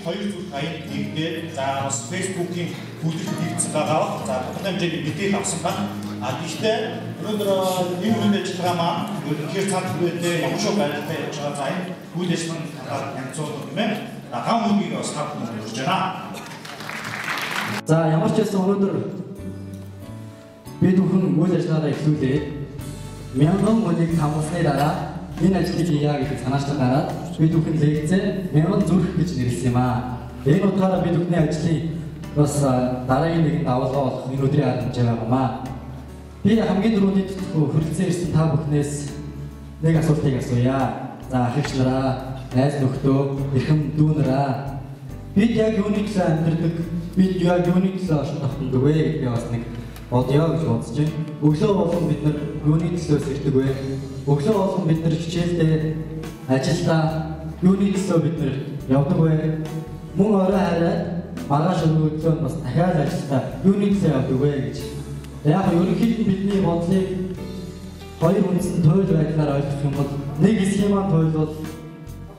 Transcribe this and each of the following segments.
хоёр зүрх аянд нэгдээд за бас Facebook-ийн бүлэгт нэгдсэн байгаа. За тодорхой хэмжээний мэдээлэл авсан байна. А гэхдээ өнөөдөр энэ үйл ажиллагаа маань үнэхээр цаад хүрээтэй ямар шиг байдалтай явж байгаа. За энэ үйл ажиллагааны талаар танилцуулах юм байна. Ган үгийг бас та бүхэн өргөж байна. За ямар ч байсан өнөөдөр бид бүхэн үйл ажиллагаагаа эхлүүлээд 1000 хүнийг хамгаалсны дараа энэ ажлыг хийе гэдэг санаачлал гараад бид бүхэн лекцээ 1000 зүрх гэж нэрлэсэн юм аа. Энэ утгаараа бид бүхний ажлын бас дараагийн нэгэн давалгаа болох энэ өдрийн арга хэмжээ байгаамаа. Би хамгийн түрүүнд хүрэлцэн ирсэн та бүхнээс нэг асуултыг асууя. За ах эгч нараа, найз нөхдөө, эрхэм дүү нараа, бид яг юуны төлөө амьдардаг, бид яг юуны төлөө оршин тогтнодог вэ гэдгийг бас нэг бодъё гэж бодож байна. Өглөө болгон бид нар юуны төлөө сэрдэг вэ? Өглөө болгон бид нар хичээлдээ, ажилдаа юуны төлөө бид нар явдаг вэ? Мөн орой хараад маргааш өглөө нь бас дахиад ажилдаа юуны төлөө явдаг вэ гэж. Яг ерөнхийд нь бидний бодлыг хоёр үндсэн туйл байдлаар ойлгох юм бол нэг схемаа туйл бол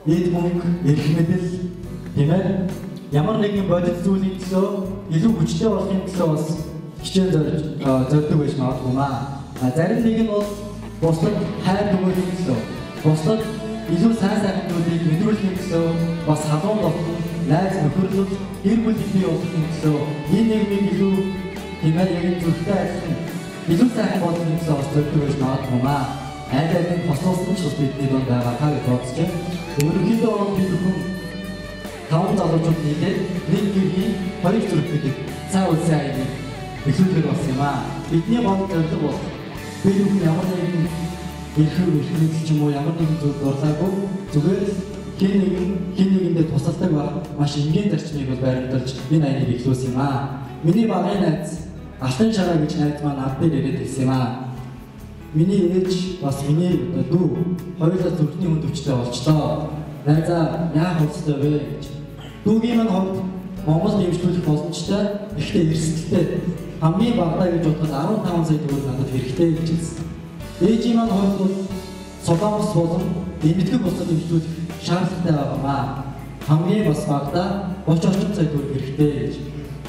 эд мөнгө, эрх мэдэл, тийм ээ? Ямар нэгэн бодит зүйлийн төлөө илүү хүчтэй болохын төлөө бас хичээл зорддог байж магадгүй маа. Зарим нэг нь бол бусдад хайр өгөөхийн төлөө, бусдад илүү сайн сайхан зүйлийг мэдрүүлэхийн төлөө, бас халуун дотн найз нөхөрлөл, гэр бүлийг бий болгохын төлөө энэ нийгмийг илүү тийм ээ яг зүрхтэй адилхан илүү сайхан болгохын төлөө бас зорддог байж магадгүй маа. Аль алин хослуулсан ч бас бидний дунд байгаа та гэж бодож байна. Ерөнхийдөө бол бид бүхэн 5 залуучууд нийлээд нэг гэрийн хоёр зүрх гэдэг сайн үлсэн аялыг эхлүүлэх болсон юм аа. Бидний гол зорилго бол бид бүхэн ямар нэгэн эрх мэдэл ч юм уу ямар нэгэн зүйл дурлаагүй зүгээр л хэн нэгэндээ тусалдаг ба маш энгийн зарчмыг бол баримталж энэ аялыг эхлүүлсэн юм аа. Миний багын найз Алтан шараа гэж найз маань над дээр ирээд хэлсэн юм аа. Миний ээж бас миний дүү хоёулаа зүрхний хүнд өвчтэй болчлоо. Найзаа яах ёстой вэ гэж. Дүүгийн маань хувьд Монголд эмчлүүлэх боломжтой, ихтэй эрсдэлтэй. Хамгийн багадаа гэж бодоход 15 сая төгрөг надад хэрэгтэй гэж хэлсэн. Ээжийн маань хувьд бол Солонгос болон Энэтхэг улсад эмчлүүлэх шаардлагатай байгаамаа. Хамгийн бас багадаа 30 орчим сая төгрөг хэрэгтэй гэж.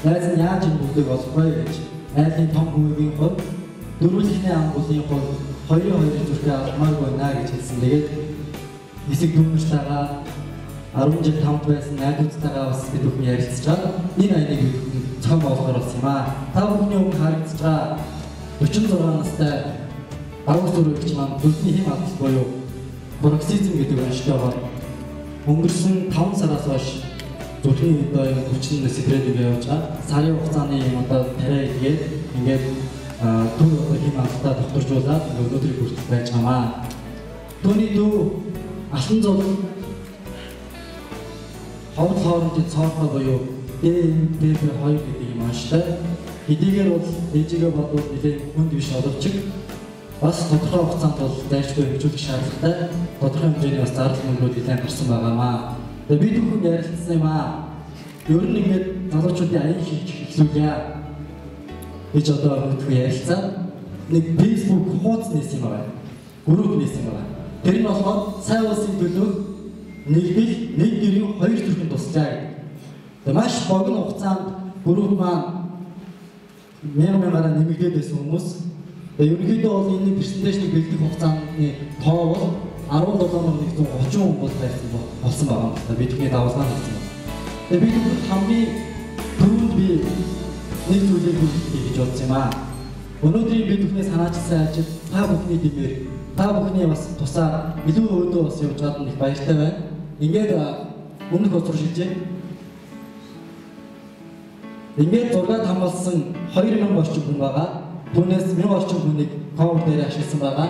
Найз нь яаж энэ бүгдийг олох вэ гэж. Найзын том хүүгийн хувьд дөрвөлхний ам бүлийн хувьд 2-2 зүрхээ алмаагүй байна гэж хэлсэн. Тэгээд хэсэг дүүнэртэйгээ 10 жил хамт байсан найзуудтайгаа бас бид бүхэн ярилцж байгаа. Энэ аяныг бид бүхэн зохион байгуулахаар болсон юм аа. Та бүхний өмнө харагдаж байгаа 46 настай Давуу зүрхэгч маань зүрхний хэм алдал буюу броксизм гэдэг онцлогоор өнгөрсөн 5 сараас хойш зүрхний одоо юм хүчин сэтрээд ингэ явж байгаа. Сарын хугацааны юм одоо тариа игээд ингээд дүү одоо хэм алдалтаа докторжуулаад өнөөдрийг хүртэл байж байгаамаа. Түүний дүү Алтан зул ховд хоорондын цоорхой буюу DMPP2 гэдэг юм онцлог. Хэдийгээр бол ээжигээ бодвол нэлээд хүнд биш боловч бас тодорхой хугацаанд бол дайрчгүй хөгжүүлэх шаардлагатай тодорхой хэмжээний бас зардал мөнгүүд нэлээд гарсан байгаамаа. Тэгээ бид бүхэн ярилцсан юм аа. Ер нь ингээд залуучуудын аян хийж эхлүүлье гэж одоо өнөөдөр ярилцаа. Нэг Facebook хуудас нээсэн юм байна. Групп нээсэн юм байна. Тэр нь болохоор сайн улсын төлөө нэгдэл нэг гэрийн хоёр зүрхэн туслая гэдэг. Тэгээ маш богино хугацаанд групп маань мянга нэмэгдээд байсан хүмүүс. Тэгээ ерөнхийдөө бол энэ презентацийг бэлдэх хугацааны тоо бол 17130 хүн бол байсан болсон байгаа юм байна. Бидний давалгаа нэгсэн байна. Тэгээ бид хамгийн түрүүнд би нэг зүйлийг хүлээх гэж бодсон юм аа. Өнөөдрийн бид бүхний санаачилсан ажил та бүхний дэмээр, та бүхний бас тусаар илүү өөдөө бас явж байгаад нь их баяртай байна. Ингээд өмнөх утгаар шилжээ. Ингээд 6 хамгаалсан 2000 орчим хүн байгаа. Түүнээс 1000 орчим хүнийг ковид дээр ашигласан байгаа.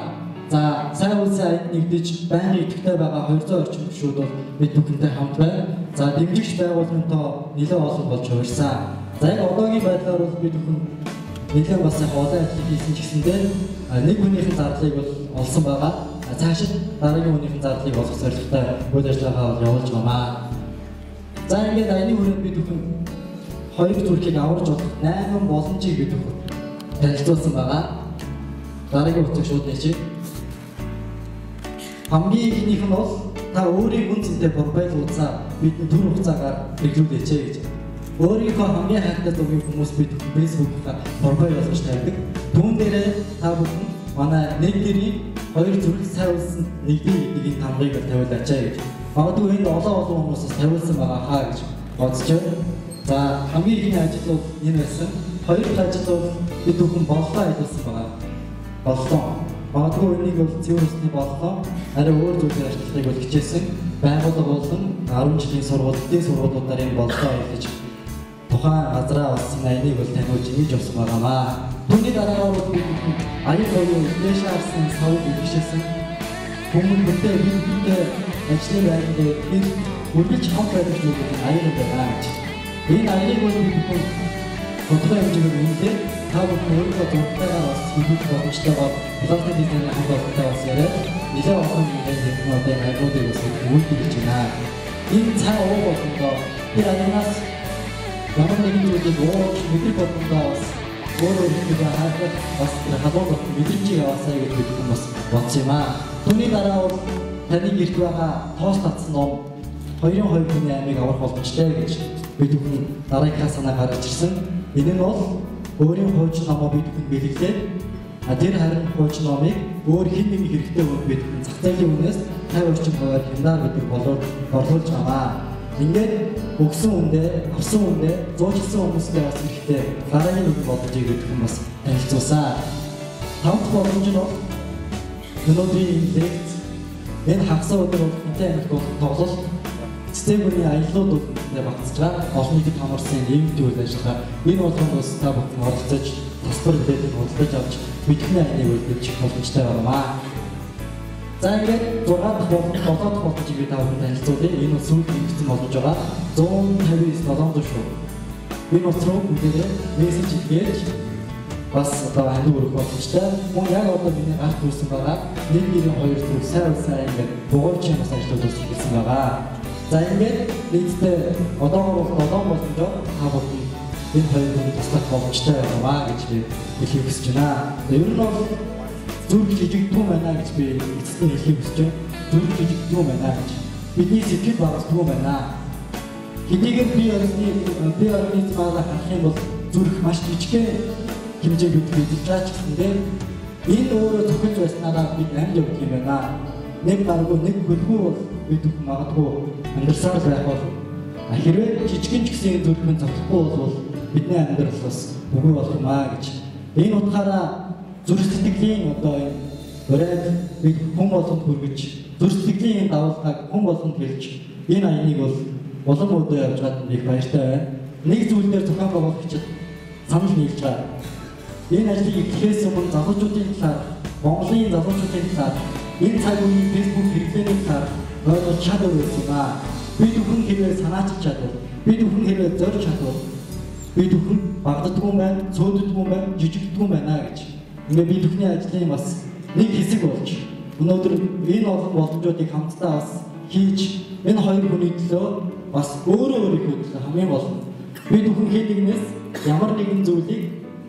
За сайн улсын аянд нэгдэж байнгын идэвхтэй байгаа 200 орчим гишүүд бол бид бүхэнтэй хамт байна. За дэмжигч байгууллагын тоо нэлээд олон болж хувирсан. За яг одоогийн байдлаар бол бид бүхэн нэлээд бас их олон ажил хийсэн ч гэсэндээ нэг хүнийхэн зардлыг бол олсон байгаа. Цаашид дараагийн хүнийхэн зардлыг олох зорилготой үйл ажиллагаа бол явуулж байгаамаа. За ингээд аяны хүрээнд бид бүхэн хоёр зүрхийг аварж болох 8 боломжийг бид бүхэн танилцуулсан байгаа. Дараагийн утга шууд нээчих. Хамгийн ихнийх нь бол та өөрийн үн цэнтэй профайл хуудасаа бидний түр хугацаагаар хэрэглүүлээч гэж. Өөрийнхөө хамгийн хайртай зургийг хүмүүс бид Facebook-аар профайл болгож тавьдаг. Түүн дээрээ та бүхэн манай нэг гэрийн хоёр зүрх сайн үлсэн нэгдээ гэдэг энэ тамгыг тавиулаач гэж. Магадгүй энд олон хүмүүс тавиулсан байгаа хаа гэж бодож байна. За хамгийн ихний ажил бол энэ байсан. Хоёр дахь ажил бол бид бүхэн боллоо ажилласан байгаа. Боллоо. Магадгүй энийг бол цэвэр усны боллоо арай өөр зүйлээр ажиллахыг бол хичээсэн. Байгууллага болон 10 жилийн сургууль, дээд сургуулиудаар энэ боллоо ажиллаж тухайн газраа бас энэ аяныг бол таниулж ингэж явсан байгаамаа. Түүний дараагаар бол бид бүхэн аян буюу дээшээ харсан савыг хичээсэн. Хүмүүн бүдээ бид бүдээ ажлын байран дээр тэр үргэлж хамт байдаг зүйл нь аян байна гэж. Энэ аяныг бол бид бүхэн тодорхой хэмжээгээр үнэлээд та бүхэн өөрийнхөө зургатайгаар бас хийх боломжтойгоор пластик дизайны хамт олонтой бас яриад нэлээд олон юмнуудын аягуудыг бас үйлдвэрлэж байна. Энэ цай уу болгондоо тэр аягнаас ямар нэгэн зүйлийг ууж мэдрэх болгондоо бас өөрөө өөрийнхөө хайрлах бас тэр халуун дотор мэдрэмжийг аваасай гэж бид бүхэн бас бодсон юм аа. Түүний дараа бол таны гэрт байгаа тоос татсан ном 2-2 хүний амийг авах боломжтой гэж бид бүхэн дараагийнхаа санаа гаргаж ирсэн. Энэ нь бол өөрийн хуучин номоо бид бүхэн бэлэглээд тэр харин хуучин номыг өөр хэн нэгэн хэрэгтэй хүн бид бүхэн зах зээлийн үнээс 50 орчим хувиар хямдаар бид борлуулж байгаа. Ингээд өгсөн үндэ, авсан үндэ, зуучлсан хүмүүстэй бас хэрэгтэй дараагийн нэгэн боломжийг бид бүхэн бас танилцуулсан. Тав дахь боломж нь бол өнөөдрийн лекц энэ хагас өдөр бол хэнтэй амьд тоглолт цэцээгүрийн аяллууд бол багтж байгаа. Олон нийтэд хамаарсан ивент үйл ажиллагаа энэ болгонд бас та бүхэн оролцож тасбар билетийг худалдаж авч бидний аяныг үлдээж боломжтой байнамаа. За ингээд 6 дахь болон 7 дахь боломжийг би та бүхэнд танилцуулъя. Энэ бол сүүлд нэгдсэн боломж байгаа. 159 700 шүү. Энэ утас руу бүгдээрээ мессеж илгээж бас одоо хандив өргөх боломжтой. Мөн яг одоо миний гарт үүсэн байгаа 1 2 3 сайн сайн ингээд бугуйчин бас ажлууд бас эхэлсэн байгаа. За ингээд нийтдээ одоогор бол 7 боломжоор та бүхэн энэ хоёр хүн туслах боломжтой байнамаа гэж би хэлхийг хүсэж байна. Ер нь бол зүрх жижигдгүй байна гэж би эцэст нь хэлхийг хүсэж байна. Зүрх жижигдгүй байна гэж. Бидний сэтгэл багасдгүй байна. Хэдийгээр би организмаа харах юм бол зүрх маш жижигхэн хэмжээ бид эзэлж байгаа ч гэсэндээ энэ өөрөө цохилж байснараа бид амьд явдаг юм байна. Нэг гаргүй нэг хөлгүй бол бид магадгүй амьдрсаар байх бол хэрвээ жижигэн ч гэсэн зүрх нь цохихгүй бол бидний амьдрал бас үгүй болох юм аа гэж. Энэ утгаараа зүрх сэтгэлийн одоо энэ урайд бид хүн болгонд хүргэж зүрх сэтгэлийн энэ давалгааг хүн болгонд хэлж энэ аяныг бол улам өдөө явж байгаад их баяртай байна. Нэг зүйл дээр зохион байгуулагчид санал нийлж байгаа. Энэ ажлыг эхлэхээс өмнө залуучуудын талаар, Монголын залуучуудын талаар, энэ цаг үеийн Facebook хэрэглээний талаар ойлгож чадвар байсан юм аа. Бид бүхэн хэрвээ санаачилж чадвал, бид бүхэн хэрвээ зорж чадвал, бид бүхэн багддаггүй юм байна, цөөддөггүй юм байна, жижигддэггүй юм байна гэж. Ингээ бид бүхний ажлын бас нэг хэсэг болж өнөөдөр энэ олон боломжуудыг хамтдаа бас хийж энэ хоёр хүний төлөө бас өөрөө өөрийнхөө төлөө хамгийн гол нь бид бүхэн хэн нэгнээс ямар нэгэн зүйлийг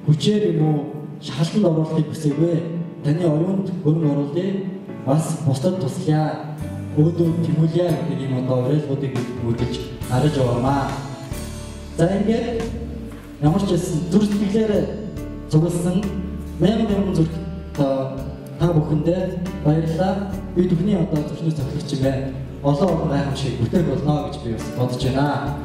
хүчээр юм уу шахалтанд оруулахыг хүсээгүй. Таны оюунд хөрөнгө оруулъя, бас бусдад туслая, өөдөө тэмүүлье гэдэг ийм одоо уриалгуудыг бид мөрдөж гаргаж яваамаа. За ингээд ямар ч байсан зүрх сэтгэлээр цугласан мянган мянган зүрх та бүхэндээ баярлалаа. Би бүхний одоо зүрхний цохилогч юм байна. Олон олон гайхамшиг бүтээх болно гэж би бас бодож байна.